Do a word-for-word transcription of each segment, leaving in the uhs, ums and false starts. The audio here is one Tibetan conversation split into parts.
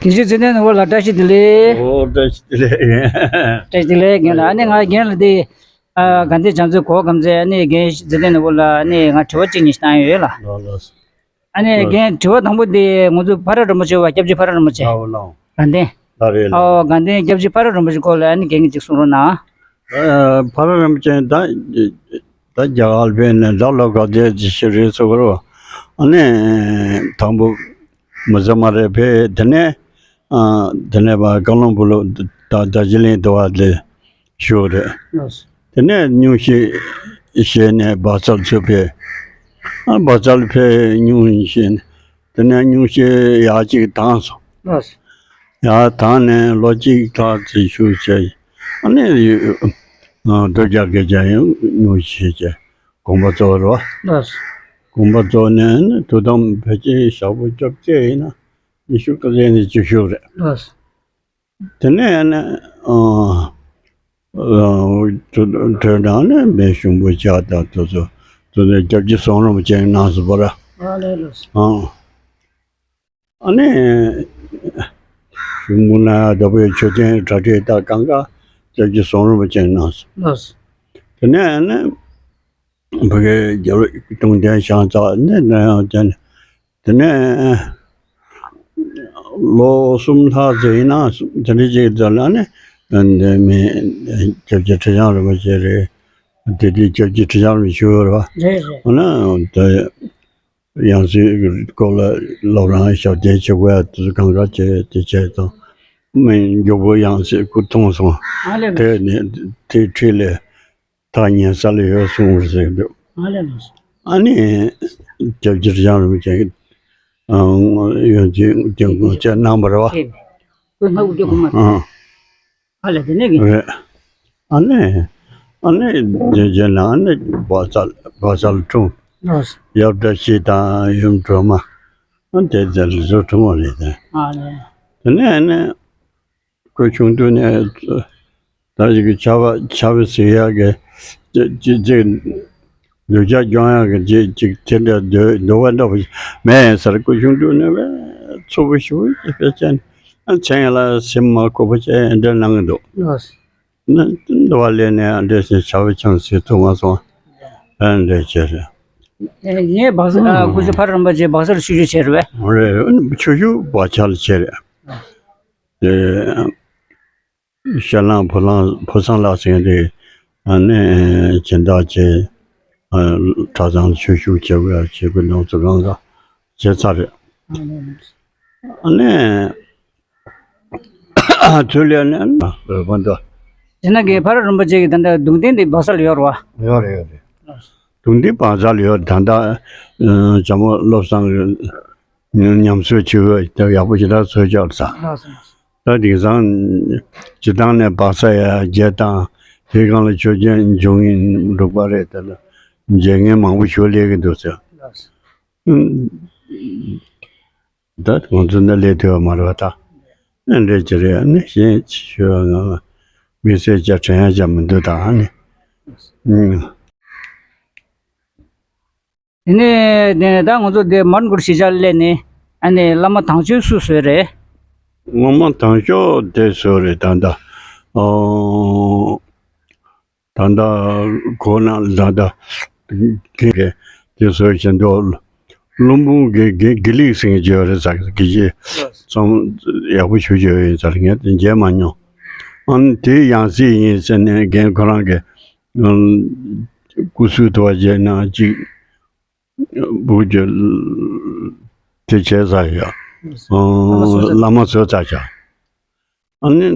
དགེ་བཤེས་ཚེ་བརྟན་ནོར་བུ་ལགས་བཀྲ་ཤིས་བདེ་ལེགས། ཨོ་བཀྲ་ཤིས་བདེ་ལེགས། བཀྲ་ཤིས་བདེ་ལེགས་རྒན་ལགས། ཨ་ནི་ང་རྒན་ལ་དེ་ཨ་དགའ་ལྡན་བྱང་རྩེ་གོ་སྒམ་ཚེ་ཨ་ནི་རྒན་ཚེ་བརྟན་ནོར་བུ་ལགས་ཨ་ནི་ང་དྲི་བ་གཅིག་གཉིས་ཤིག་བཏང་ཡོད་ལ། ལགས་ལགས། ཨ་ནི་ལགས། རྒན་དྲི་བ་དང་པོ་དེ་ང་ཚོ་ཕ་ར་རིན་པོ་ཆེ་བ་སྐྱབས་རྗེ་ཕ་ར་རིན་པོ་ཆེ། ལགས་ལགས། དགའ་ལྡན། ལགས་རེད་ལགས། ཨོ་དགའ་ལྡན་སྐྱབས་རྗེ་ཕ་ར་རིན་པོ་ཆེ་སྐོར་ལ་ཨ་ནི་རྒན་གྱིས་གཅིག་གསུང་རོགས་གནང་། ཨ་ཕ་ར་རིན་པོ་ཆེ་ད་ད་རྒྱ་གར་ཕེབས་ནས་ད་ལོ་ག་ཚོད་ཅིག་ཤི་རེད་ཟེར་གི་རེད་བ། ཨ་ནི་དང་པོ་མི་ཚེ་མ་རེད་ཕེབས། དེ་ནས་ཨ་དེ་ནས་བ་ཀ་ལོན་སྦུག་ལ་ད་རྡོ་རྗེ་གླིང་དུ་བ་དེ་བཞུགས་རེད། ལགས། དེ་ནས་སྙུང་གཞི་བཞེས་ནས་སྦག་སྲ་ཚུར་ཕེབས། ཨ་སྦག་སྲ་ཕེབས་སྙུང་གཞི་བཞེས་ནས་དེ་ནས་སྙུང་གཞི་ཡར་གཅིག་བཏང་སོང་། ལགས། ཡར་བཏང་ནས་ལོ་གཅིག་ལྷག་ཙམ་བཞུགས་བྱས། ཨ་ནི་ཡུ་ཨ་སྟོད་རྒྱ་སྐད་ཆ་ཡང་སྙུང་གཞི་བྱས་དགོངས་པ་རྫོགས་རོགས། ལགས། དགོངས་པ་རྫོགས་ནས་ནི་དོ་དམ་ཕལ་ཆེར་ཞག་པོ་བཅོ་བརྒྱད་ཡིན་ན་ཉི་ཤུ་རྩ་བརྒྱད་ནས་བཅུ་བཞི་རེད། ལགས། དེ་ནས་ནི་ཨ་ཨ་གྲོས་ནང་ནས་མི་གཞུང་པོ་ཆགས་དང་དེ་ཚོ་དེ་ནས་སྐྱབས་རྗེ་ཟམ་རིན་པོ་ཆེ་གནང་སོང་བ་ར། ཨ་ལས་ལགས། ཨ། ཨ་ནི་གཞུང་པོ་ན་རྡོ་པའི་མཆོད་རྟེན་གྲ་སྒྲིག་དང་གང་ག་སྐྱབས་རྗེ་ཟམ་རིན་པོ་ཆེ་གནང་སོང་། ལགས། དེ་ནས་ནི་ཕ་གིའི་རྒྱལ་བ་སྐུ་གདུང་རྟེན་བཞེངས་ཚར་ནས་ནས་ཡང་དེ་ནས་དེ་ནས་ལོ་གསུམ་ལྷག་ཙམ་ཡིན་ན་དེ་འདྲ་ཅིག་ཙམ་ལ་ནི་འདི་མི་སྐྱབས་རྗེ་ཁྲི་བྱང་རིན་པོ་ཆེ་རེད། དེ་དུས་སྐྱབས་རྗེ་ཁྲི་བྱང་རིན་པོ་ཆེ་ཡོད་རེད་བ། རེད་རེད། འོ་ན་དེ་ཡང་སྲིད་སྐོར་ལ་སློབ་རང་ཞབས་བརྟན་བྱེད་དགོས་ཡ་དེ་ཚོ་གང་ག་བྱས་དེ་བྱས་ཙང་མི་མགྱོགས་པོ་ཡང་སྲིད་སྐུ་མཐོང་སོང་། ཨ་ལས་ལགས། དེ་ནས་དེ་འཕྲིན་ལས། ཐག་ཉེ་ས་ལ་ཡོད་གསུངས་པར་ཟེར་འདུག་ཨ་ལས་ལགས། ཨ་ནི་སྐྱབས་རྗེ་ཁྲི་བྱང་རིན་པོ་ཆེ་ཡོན་ཏན་ཀུན་སྤྱོད་གནང་བ་རེད་བ། ཁོས་ང་དགུ་བརྒྱ་དགུ་མ། ཨ་ལས་དེ་ནས་གི། རེད། ཨ་ནི་ཨ་ནི་རྗེས་རྗེས་ལ་ཨ་ནི་སྦག་སྲ་སྦག་སྲ་ལ་འཁྲུངས། ལགས། ཡབ་བཀྲ་ཤིས་དང་ཡུམ་སྒྲོལ་མ། ཨ་དེ་དེ་ལ་བཟོ་འཁྲུངས་པ་རེད་དེ། ཨ་ལས། དེ་ནས་ཨ་ནི། སྐུ་ཆུང་དུས་ནས་ད་ཅིག་གི་ཆར་པ་ཆར་པ་ཟེར་ཡག་གི་ཅི་ཅི་ཅིག་འདོད་ཆགས་སྐྱོང་ཡག་གི་ཅི་ཅིག་དེ་འདྲ་འདོད་འདོད་པ་འདྲ་པོ་ཞིག་མེད་ཟེར། སྐུ་ཆུང་དུས་ནས་བས་ཚོ་བ་ཞུ་ཡི་ཕལ་ཆེར་ཨ་མཚན་ལ་སེམས་མ་ཁུག་པ་བྱས་འདྲ་གནང་གི་འདུག་ལགས། ན་འདི་བ་ལས་ནས་འདྲ་ཞིག་ཆར་པ་ཆང་ཟེར་ཐུབ་མ་སོང་། ཨ་འདྲ་བྱས་རེད། ངས་སྦག་སྲ་སྐུ་ཞབས་ཕ་རོལ་པོ་ཆེ་སྦག་སྲ་ལ་ཆོས་ཞུ་བྱས་རེད་བས། རེད། ཆོས་ཞུ་སྦག་སྲ་ལ་བྱས་རེད། དེ་ཤར་ལམ་ཕོ་ལམ་ཕོ་བསམ་ལགས་ཟེར་དེ་ཨ་ནི་སྦྱིན་བདག་བྱས། ཨ་གྲྭ་ཚང་ཆོས་ཞུགས་བྱེད་དགོས་བྱེད་དགོས་ནང་ཚོ་གང་ག་བྱས་ཚར་རེད། ཨ་ནི་ཚུར་ལས་ནས་བོད་པ་འདུག་དེ་ན་གི་ཕ་རོལ་རིན་པོ་ཆེ་གི་ད་ལྟ་གདུང་རྟེན་དེ་སྦག་སྲ་ལ་ཡོད་རེད་བ། ཡོད་རེད་ཡོད་རེད། གདུང་རྟེན་སྦག་སྲ་ལ་ཡོད། ད་ལྟ་ཇོ་མོ་བློ་བཟང་གི་ཉམས་གསོ་བྱེད་འོས་དེ་ཡག་པོ་ཞེ་དྲག་བཟོས་ཆོག་ས། ལགས་སོ། ད་དེང་སང་སྤྱིར་བཏང་ནས་སྦག་སྲ་ཡ་བརྒྱད་དང་དེའི་སྒང་ལ་ཆོས་རྒྱལ་འབྱུང་གི་འདུག་པ་རེད། དེ་ལ་མཇལ་མཁན་མང་པོ་ཞིག་སླེབས་ཀྱི་འདུག་ཟེར། ལགས་སོ། ད་ང་ཚོ་འདི་སླེབས་ཐུབ་པ་མ་རེད་པ། ད་འདྲ་ཅིག་རེད། ཨ་ནི་གཞན་ཞུ་བ་ང་དམིགས་བསལ་ཅིག་དྲན་ཡ་ཅིག་མི་འདུག་ད་ཨ་ནི། ཨུམ། དེ་ནས་དེ་ནས་ད་ང་ཚོ་འདི་མར་གུར་གཞིས་ཆགས་སླེབས་ནས་ཨ་ནི་བླ་མ་དང་ཕྱོགས་སུ་བཟོས་རེད། བླ་མ་དང་ཕྱོགས་དེ་བཟོས་རེད། ད་ད་ཨོ་ད་ད་ཁོ་ན་ད་ད་དེ་དེ་བཟོས་བཞིན་དུ་བློན་འབུམ་དགེ་དགེ་དགེ་ལེགས་ཟེར་མཁན་ཅིག་ཡོད་རེད་ཟེར། དགེ་བཤེས་ཙམ་ཡག་པོ་ཞུ་རྒྱུ་ཡོད་ཟེར། ངས་དེ་མཇལ་མ་མྱོང་། ཨ་ནི་དེའི་ཡང་སྲིད་ཡིན་ཟེར་ནས་རྒན་ཁོ་རང་གི་སྐུ་གཟུགས་དུ་བ་བྱས་ན་ཅིག་བུ་ཅོ་དེ་བྱས་ཚར་ཡ། བླ་མ་བཟོས་ཚར་བྱ། ཨ་ནི་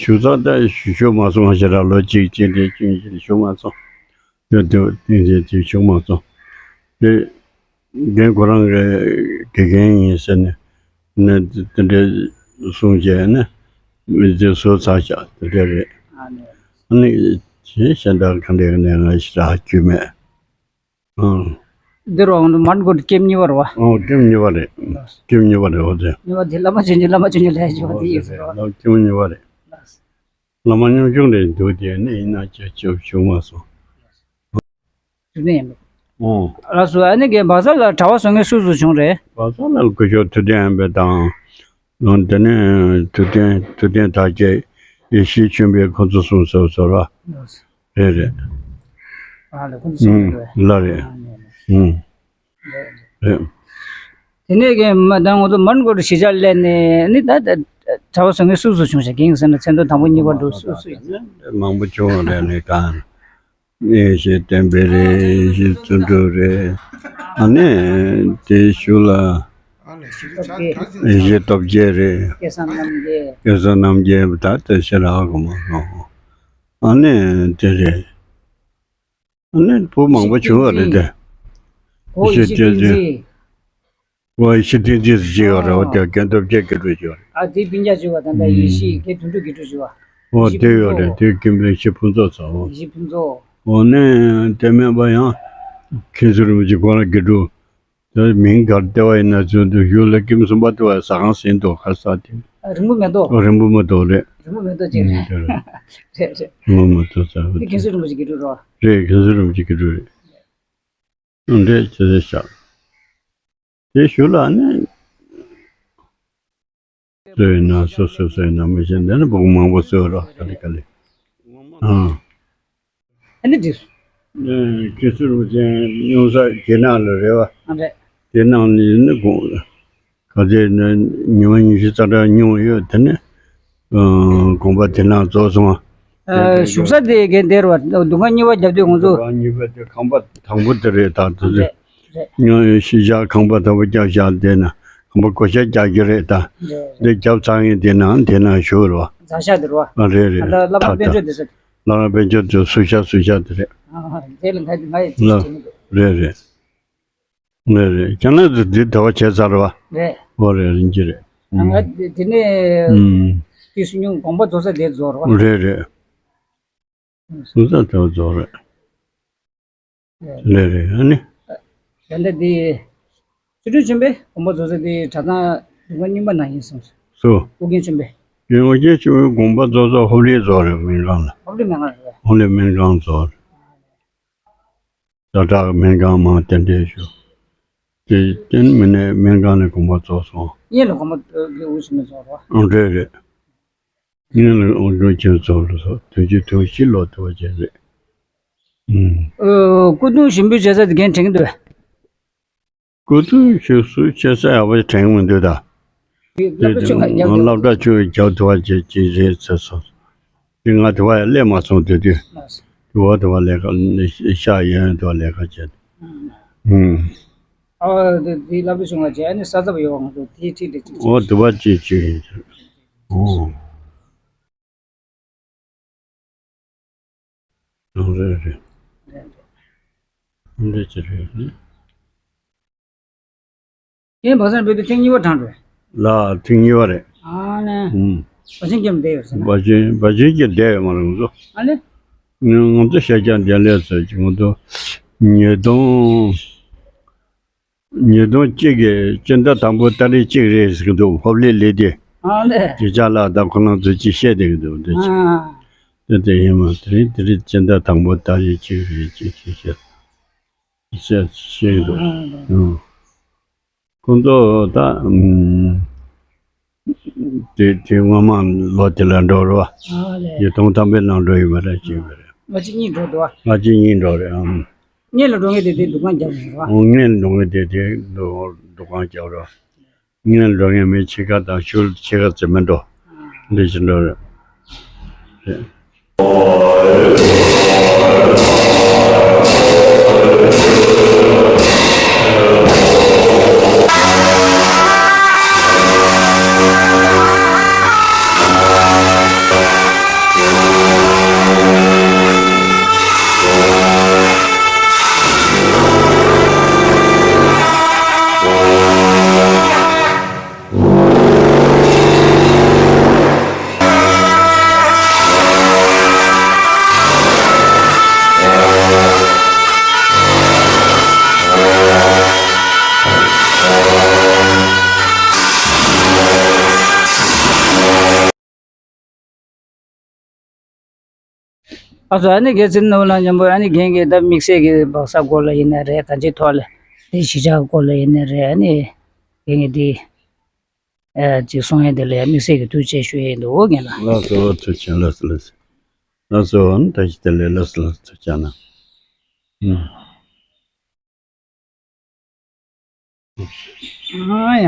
ཞུ་ཚར་ད་ཞུ་ཆོག་མ་སོང་ཞེ་དྲག་ལོ་གཅིག་གཅིག་འདྲའི་གཅིག་འདྲའི་ཞུ་མ་སོང་། དེ་དེ་དེ་འདྲའི་ཅིག་ཞུ་མ་སོང་། དེ་རྒན་ཁོ་རང་གི་དགེ་རྒན་ཡིན་ཟེར་ནས་ནས་དེ་འདྲའི་གསུང་བྱས་ནས་མི་ཚེ་བཟོས་ཚར་བྱ་དེ་འདྲ་རེད། ཨ་ནི་གཞན་གཞན་དག་ག་འདྲ་ནས་ང་ཞེ་དྲག་རྒྱུས་མེད། ཨང་། འདི་རུ་མར་གུར་ཀེམ་གཉིས་པ་རེད་བ། ཨོ་ཀེམ་གཉིས་པ་རེད། ཀེམ་གཉིས་པ་རེད། འོ་དེ། གཉིས་པ་དེ་བླ་མ་ཆོས་འབྱུང་བླ་མ་ཆོས་འབྱུང་ལས་བྱེད་པ་དེ་ཡིན་ཟེར་བ། ལགས་ཀེམ་གཉིས་པ་རེད། བླ་མ་སྙོམས་ཆུང་རེད་འདུག་དེ་ནི་ཡིན་ན་ཅི་ཅི་བྱུང་མ་སོང་། ཐུབ་བསྟན་ཡིན་པས། ཨོ། ལགས་སོ། ཨ་ནི་གི་སྦག་སྲ་ལ་གྲྭ་པ་བཟོ་མཁན་སུ་སུ་བྱུང་རེད། སྦག་སྲ་ལ་སྐུ་ཞབས་ཐུབ་བསྟན་ཡིན་པས་དང་། ཨང་། དེ་ནས་ཐུབ་བསྟན་ཐུབ་བསྟན་དར་རྒྱས། ཡེ་ཤེས་ཆོས་འཕེལ། ཁོ་ཚོ་གསུམ་ཟེར་བ་ཟེར་བ། རེད་རེད། ཨ་ལས་ཁོ་ཚོ་གསུམ་ཨང་། རེད། ལ་རེད། ཨ་ནས་ནས། ཨང་། རེད། དེ་ནས་གི་མ་ད་ང་ཚོ་མར་མགོ་རུ་གཞིས་ཆགས་སླེབས་ནས་ནི་ད་ད་གྲྭ་པ་བཟོ་མཁན་སུ་སུ་བྱུང་ཤག་གིང་ཟེར་ན་མཚན་ཐོ་དང་པོ་གཉིས་པ་འགྲོ་སུ་སུ་ཡིན། མང་པོ་བྱུང་བ་རེད། ནི་གང་ཡེ་ཤེས་བསྟན་འཕེལ་རེད། ཡེ་ཤེས་བརྩོན་འགྲུས་རེད། ཨ་ནི་དེའི་གཞུག་ལ་ཡེ་ཤེས་སྟོབས་རྒྱས་རེད། སྐལ་བཟང་རྣམ་རྒྱལ། སྐལ་བཟང་རྣམ་རྒྱལ། ད་དེ་ཤེས་རག་གོ་མ་སོང་། ཨ་ནི་དེ་རེད། ཨ་ནི་བུ་མང་པོ་བྱུང་བ་རེད་དེ། ཨོ་ཡེ་ཤེས་བསྟན་འཛིན། ཨོ་ཡེ་ཤེས་བསྟན་འཛིན་ཟེར་གྱི་ཡོད་རེད། ཨོ་དེ་རྒན་སྟོབས་རྒྱས་དགེ་ཕྲུག་ཅིག་ཡོད་རེད། ཨ་དེ་སྤུན་ཀྱག་ཅིག་ཡོད་པ་ད་ལྟ་ཡེ་ཤེས་དགེ་དོན་གྲུབ་དགེ་ཕྲུག་ཅིག་ཡོད་པ། ཨོ་དེ་ཡོད་རེད། དེ་ཀུན་ལེགས་ཤིང་ཕུན་ཚོགས་ཚོ། ཡེ་ཤེས་ཕུན་ཚོགས། ཨོ་ནི་དེ་མིན་པ་ཡང་མཁན་ཟུར་རིན་པོ་ཆེ་ཁོང་རང་དགེ་ཕྲུག་དེ་མིང་ག་རེ་བཏགས་པ་ཡིན་ན་ཚོད་འདུག་གཞུག་ལ་ཀིམ་གསུམ་པ་དེ་བ་ཟ་ཁང་ཟིན་འདུག་ཁ་ས་དེ། ཨ་རིང་པོ་མེ་ཏོག་རིང་པོ་མེ་ཏོག་རེད། རིང་པོ་མེ་ཏོག་ཅིག་རེད། ཨུམ་དེ་རེད། རེད་རེད། རིང་པོ་མེ་ཏོག་ཟ་ཁང་དེ་དེ། མཁན་ཟུར་རིན་པོ་ཆེ་དགེ་ཕྲུག་རོ། རེད། མཁན་ཟུར་རིན་པོ་ཆེ་དགེ་ཕྲུག་རེད། ཨ་འདྲས་ཅི་རེད་ཤག་དེ་གཞུག་ལ་ནི། སོ་ཡིན་ན་སོ་སོ་སོ་ཡིན་ན་མི་ཤེས། འདི་ནི་བུ་མང་པོ་སོ་རོ་ག་ལེ་ག་ལེ། ཨ། ཨ་ནི་འདི། ཨེ་ཀི་སུ་རུ་ཅན་སྨྱོན་ས་དེ་ནང་ལ་རེད་བ། ཨ་རེད། དེ་ནང་ནི་ནི་དགོངས། ག་ཚད་ནི་ཉི་མ་ཉི་ཤུ་རྩ་གྲངས་སྨྱོན་ཡོད། དེ་ནི་ཨ་དགོངས་པ་དེ་ནང་རྫོགས་སོང་བ། ཨ་བཞུགས་ས་དེ་གན་དེར་བ་འདུ་ཁང་གཉིས་པ་རྒྱབ་དུས་ང་ཚོ། འདུ་ཁང་གཉིས་པ་དེ་ཁང་པ་དང་པོ་དེ་རེད། ད་དེ་རེད། རེད། ཉོ་ཤི་བཞག་ཁང་པ་དང་པོ་རྒྱབ་བཞག་དེ་ན་ཁང་པ་བགོ་བཤའ་རྒྱག་རྒྱུ་རེད་ད། རེད། འདི་རྒྱབ་ཚང་ཡིན་དེ་ན་དེ་ན་བཞུགས་རོ། རྫ་ཤག་དེ་རོ། ཨ་རེད་རེད། ད་བླ་མ་དཔལ་འབྱོར་དེ་ས། བླ་མ་དཔལ་འབྱོར་དེ་སུ་ཤག་སུ་ཤག་དེ་རེད། ཨ་དེ་ལ་ང་ང་ཡི་ལ་དེ་རེད་རེད། ངས་རེད། ཁྱེད་རང་ཚོ་འདི་དེ་བ་བྱས་ཚར་བ། རེད། ཨོ་རེད། རིན་གྱི་རེད། ང་དེ་དེ་ནས་ཨུམ། དེ་སུ་ཉུང་དགོངས་པ་རྫོགས་ས་དེ་རྫོགས་རོ། རེད་རེད། སུ་ས་དེ་བ་རྫོགས་རེད། རེད། རེད་རེད། ཨ་ནི། ད་ལྟ་དེ་ཆོས་སྒྲོན་ཆོས་འཕེལ་དགོངས་པ་རྫོགས་ས་དེ་གྲྭ་ཚང་འདུ་ཁང་རྙིང་པ་ནང་ཡིན་གསུངས་སོ། སུ། ཨོ་རྒྱན་ཆོས་འཕེལ། ཨོ་རྒྱན་ཆོས་འཕེལ་དགོངས་པ་རྫོགས་ས་ཧོབ་ལེ་རྫོགས་རེད། སྨན་ཁང་ལ། ཧོབ་ལེ་སྨན་ཁང་རེད། ཧོབ་ལེ་སྨན་ཁང་རྫོགས་རེད། ཛ་དྲག་སྨན་ཁང་མང་རྟེན་འབྲེལ་ཞུ། དེ་རྟེན་མི་ནས་སྨན་ཁང་ནས་དགོངས་པ་རྫོགས་སོང་། ཡིན་ལ་དགོངས་པ་རྫོགས་ཀྱི་འུ་ཞིག་མི་རྫོགས་རོ། ཨང་རེད་རེད། ངས་ལ་དབང་ཆུང་ཆེན་ཚོགས་ལ་སོགས་དུས་ཀྱི་དུས་ཕྱི་ལོག་ཐུབ་པ་བྱས་རེད། ཨུམ། ཨོ་སྐུ་གདུང་ཞིམ་པོའི་བྱེད་ས་དེ་རྒན་དྲན་གྱི་འདུག་སྐུ་གདུང་ཞིག་སུ་བྱེད་ས་ཡག་པོ་དྲན་གྱི་མི་འདུག་ད། སློབ་གྲྭ་ཆུང་ང་རྒྱབ་འདུག་སློབ་གྲྭ་ཆུང་རྒྱབ་ཐུབ་པ་བྱས་ཀྱི་རེད་ཟེར་སོང་། དེ་ང་དེ་བ་ཡང་སླེབས་མ་སོང་། དེ་དུས་དེ་བ་དེ་བ་ལས་ཀ་ཤག་ཡོན་དེ་བ་ལས་ཀ་བྱས། ཨུམ། ཨ་དེ་དེ་སློབ་གྲྭ་ཆུང་ང་བྱས་ཨ་ནི་ས་ཚབ་ཡོད་ང་ཚོ་དེའི་ཁྲིད་དེ་ཅིག་ཨོ་དེ་བ་ཅིག་ཅིག་ཡིན་ཟེར། ཨོ། རང་རེད་རེད། འདི་ཅི་རེད་ནི། ཁྱེད་བག་ཟན་བོད་དུ་ཐེངས་གཉིས་པ་དྲངས་རེད། ལ་ཐེངས་གཉིས་པ་རེད། ཨ་ནི། ཨུམ། བ་ཆེན་སྐྱེམས་བསྡད་ཡོད་ཟེར་ན། བ་ཆེན་བ་ཆེན་སྐྱེམས་བསྡད་ཡོད་མ་རེད་ང་ཚོ། ཨ་ནི། ང་ཚོ་ཤར་རྒྱག་འདན་ལས་ཟེར་གྱི་ང་ཚོ་ཉིས་སྟོང་། ཉིས་སྟོང་གཅིག་གི་སྤྱི་ཟླ་དང་པོ་ཏ་རིག་གཅིག་རེད་ཟེར་གྱི་འདུག་ཧོབ་ལེ་ལེ་དེ། ཨ་ལེ། ཇེ་ཆ་ལ་ད་ཁོ་རང་ཚོ་ཅི་བཤད་བསྡད་ཀྱི་འདུག་དེ་ཅི། ཨ། དེ་དེ་ཡིན་མ་དེ་རིང་དེ་རིང་སྤྱི་ཟླ་དང་པོ་ཏ་རིག་གཅིག་རེད་ཅེས་ཅེས་བཤད་བཤད་བཤད་ཀྱི་འདུག་ཨ་ལེ། ཨང་། ཁོང་ཚོ་ད་ཨུམ། དེ་དེ་སྔོན་མ་ལོ་དེ་ལ་འགྲོ་རོགས། ཨ་ལེ། ཉིས་སྟོང་ཐམ་པའི་ནང་འགྲོ་ཡོད་པ་རེད་ཅེས་པ་རེད། ང་གཅིག་གཉིས་འགྲོ་འདུག་ང་གཅིག་གཉིས་འགྲོ་རེད་ཨང་། སྔོན་ལ་འགྲོ་མཁན་དེ་དེ་འདུ་ཁང་རྒྱབ་ནས་རེད་བ། ཨོ་སྔོན་ལ་འགྲོ་མཁན་དེ་དེ་འདུ་འདུ་ཁང་རྒྱབ་རེད། སྔོན་ལ་འགྲོ་མཁན་མི་ཕྱེད་ཀ་དང་ཤུལ་ཕྱེད་ཀ་ཙམ་མི་འགྲོ། འདི་ཅི་འགྲོ་རེད། རེད། ཨ་ཙི་ཨ་ནི་རྒན་ཚེ་རིང་ནོར་བུ་ལགས་མཉམ་པོ་ཨ་ནི་རྒན་གྱིས་ད་དམིགས་བསལ་གྱི་སྦག་ས་སྐོར་ལ་ཡིན་ན་རེད། ད་ཅིའི་ཐོག་ལ་དེ་གཞིས་ཆགས་སྐོར་ལ་ཡིན་ན་རེད། ཨ་ནི་རྒན་གྱིས་དེ་ ཨ་ཅིག་གསུང་ཡས་དེ་ལ་ཡང་དམིགས་བསལ་གྱི་ཐུགས་རྗེ་ཆེ་ཞུ་ཡས་ཡིན་འདུག་རྒན་ལགས། ལགས་སོ། ཐུགས་རྗེ་ཆེ། ལགས་སོ། ལགས་སོ། ལགས་སོ། ད་ཅི་དེ་ལས་ལགས་སོ། ལགས་སོ། ཐུགས་རྗེ་གནང་། ཨང་། ཨ་ཡ།